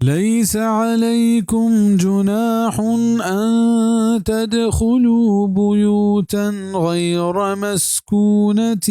ليس عليكم جناح أن تدخلوا بيوتا غير مسكونة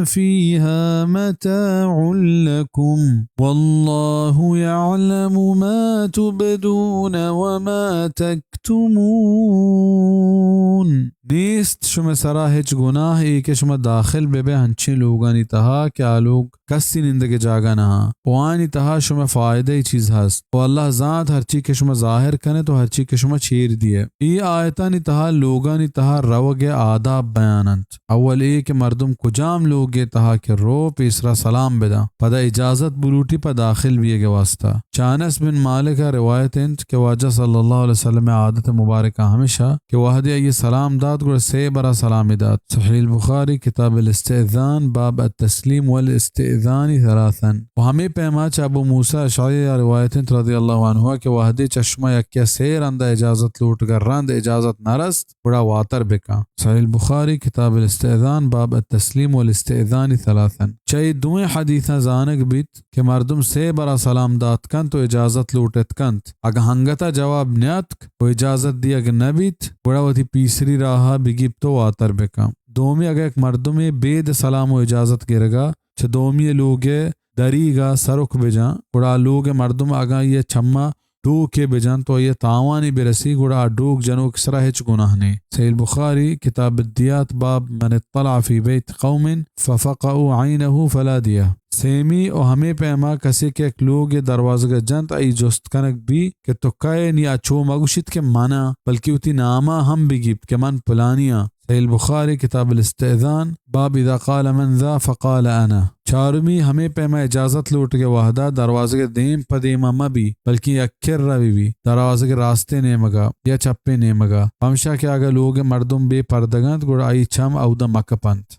فيها متاع لكم، والله يعلم ما تبدون وما تكتمون۔ نیست شمئے سرا ہچ گناہ اے کہ شما داخل بہ بئے ہنچیں لوگانی تہا کہ آ لوگ کسی نندگ ءِ جاگہ نہ آں، و آیانی تہا شمئے فائدہ ءِ چیز ہست، و اللہ زانت ہرچی کہ شما ظاہر کن ات و ہرچی کہ شما چیر دیئے۔ اے آیتانی تہا لوگانی تہا روگ ءِ آداب بیان انت۔ اول اے کہ مردم کجام لوگے تہا کہ رو، پیسرا سلام بداں، پدا اجازت بلوٹی پہ داخل بیگ ءِ واسطہ۔ چہ انس بن مالک ءَ روایت انت کہ واجہ صلی اللہ علیہ وسلم ءِ عادت مبارکہ ہمیش ات کہ وہدے آئی ءَ سلام دات، گڑا سے برا سلامی دات۔ صحیح البخاری، کتاب الاستئذان، باب التسلیم والاستئذان ثلاثا۔ و ہمے پیما چہ ابو موسی اشعری ءَ روایت انت رضی اللہ عنہ کہ وہدے چہ شما یکے ءَ سے رندا اجازت لوٹگا رند اجازت نہ رست، گڑا واتر بکن۔ صحیح البخاری، کتاب الاستئذان، باب التسلیم والاستئذان ثلاثا۔ چہ اے دوئیں حدیثاں زانگ بیت کہ مردم سے برا سلام دات کنت و اجازت لوٹت کنت۔ اگاں ہنگتا جواب نیاتک و اجازت دیگ نہ بیت، گڑا وتی پیسری راہا بگیپت و واتر بکن۔ دومی، اگاں یک مردمے بید سلام و اجازت گرگا چہ دومی لوگ ءِ دریگا سرک بجاں، گڑا آ لوگ ءِ مردم اگاں آئی ءِ چما ڈوکے بجنت و آئی ءَ تاوانے برسی، گڑا آ ڈوک جنوک ءِ سرا ہچ گناہ نے۔ صحیح البخاری، کتاب الدیات، باب من اطلع فی بیت قوم ففقعوا عینہ فلا دیہ۔ سیمی و ہمے پیما کسے کہ یک لوگے دروازگ ءَ جنت، آئی جست کنگ بی کہ تو کئے، نی آ چو مگوشیت کہ من آں، بلکہ وتی ناما ہم بگیپت کہ من پلانی آں۔ صحیح البخاری، کتاب الاستئذان، باب اذا قال من ذا فقال انا۔ چارمی، ہمے پیما اجازت لوٹگ ءِ وہدا دروازگ ءِ دیم پہ دیما مہ بی، بلکیں یک کرا بہ بی، دروازگ ءِ راستیں نیمگا یا چپیں نیمگا، پمشا کہ اگاں لوگ ءِ مردم بے پردگ انت، گڑا آئی چم اودا مہ کپنت۔